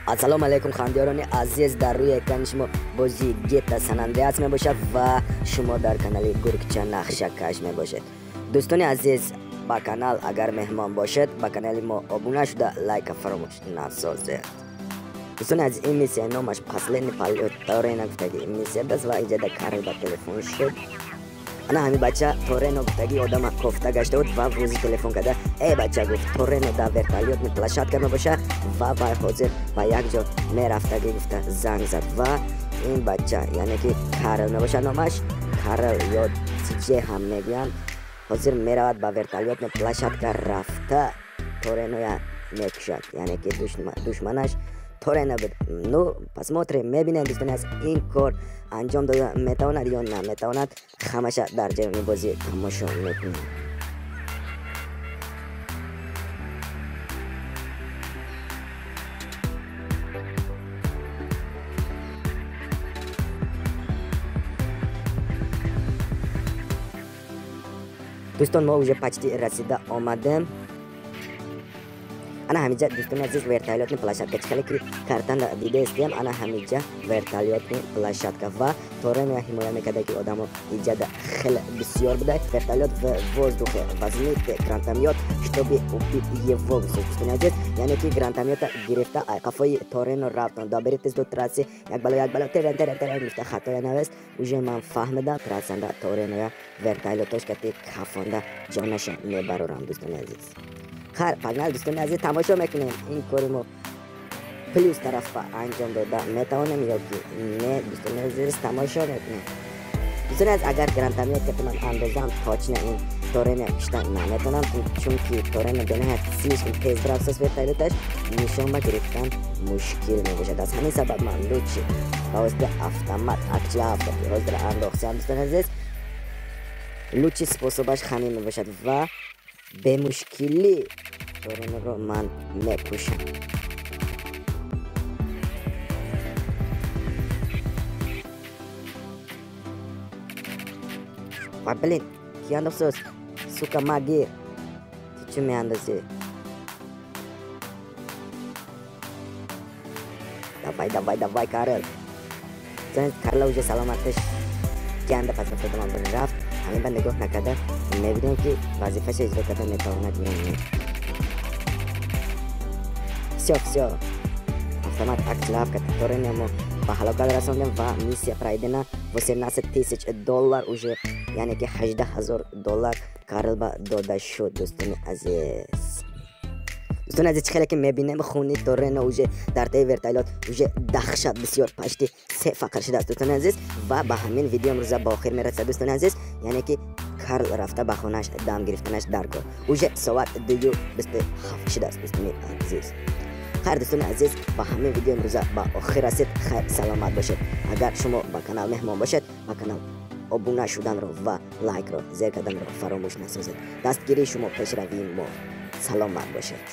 Ассалому алайкум хандиёрони азиз, дар рӯи экрани шумо бозии GTA San Andreas мебошад ва шумо дар канали Гургча Нақшакаш мебошед. Дӯстони азиз, ба канал агар меҳмон бошед, ба канали мо обуна шуда лайка фаромӯш насозед. Дӯстони азиз, ин миссия номаш Последний полёт Торено гуфтаги миссия аст ва иҷода Карл ба телефон шуд. Ана ҳамин бача Торено гуфтаги одама кофта гашта буд ва рӯзи телефон карда, э бача гуфт, Торено дар вертолётный площадка мебошад ва вай ҳозир ба як ҷо мерафтаги гуфта занг зад. Ва ин бача, яъне ки Карл мебошад номаш, Карл ё Сиҷе ҳам мегӯянд, ҳозир меравад ба вертолётный площадка рафта Тореноя мекушад, яъне ки душманаш Торено буд. Ну, посмотрим, мебинем дӯстони аз ин кор анҷом дода метавонад ё наметавонад, ҳамаша дар ҷараёни бозӣ тамошо мекунем. Дӯстон, мо уже почти расида омадем. Ана ҳамиҷа дӯстони азиз вертолётный площадка чӣ хеле ки картанда дидаистем, ана ҳамиҷа вертолётный площадка ва Торено ҳимоя мекарда ки одамо иҷада хеле бисёр буда. Вертолёт в воздухе, возьмите гранатомёт, чтобы убить его, дӯстони азиз, яъне ки гранатомёта гирифта қафои Торено рафтан. Доберитесь до трассы, як бало, як бало, терен терен терен гуфта хатоя навест. Уже ман фаҳмидам, трассанда Тореноя вертолётош кати кафонда ҷонаша мебарорам, дӯстони азиз. Хайр, погнали, дӯстони азиз, тамошо мекунем ин кори мо плюс тараф ба анҷом дода метавонем ё ки не. Дӯстони азиз, тамошо мекунем. Дӯстони азиз, агар гранатомёт ки ман андозам, точно ин Торено кишта наметавонам, чунки Торено бениҳоят слишком тез рафтааст, вертолёташ нишон ба гирифтан мушкил мебошад. Аз ҳамин сабаб ман лучше ба воситаи автомат ак-47 ки ҳозир андохтам, дӯстони азиз, лучший способаш ҳамин мебошад ва бемушкилӣ Тореноро ман мекушам. Ва блин, ки андохтсоз? Сука, магир, ту чӣ меандозӣ? Давай, давай, давай, Карл. Карла уже саломатиш ганда пас рафтадаман рафт. Ҳамин ба нигоҳ накарда мебинем ки вазифаша иҷро карда метавонад ё не. Всё, всё, автомат ак-47 кати Торено мо ба ҳалокат расондем ва миссия пройдена. 18 тысяч доллар уже, яъне ки 18 ҳазор доллар Карл ба дода шуд, дӯстони азиз. Дӯстони азиз, чӣ хеле ки мебинем, хуни Торено уже дар таи вертолёт уже даҳшат бисёр, почти се фақр шудааст, дӯстони азиз. Ва ба ҳамин видео имрӯза ба охир мерасад, дӯстони азиз, яъне ки Карл рафта ба хонааш дам гирифтанаш дар кор. Уже соат 2:27 шудааст, дӯстони азиз. Хайр, дӯстони азиз, ба ҳамин видео имрӯза ба охир расид. Хайр, саломат бошед. Агар шумо ба канал меҳмон бошед, ба канал обуна шуданро ва лайкро зер карданро фаромӯш насозед. Дастгирии шумо пешравии мо. Саломат бошед.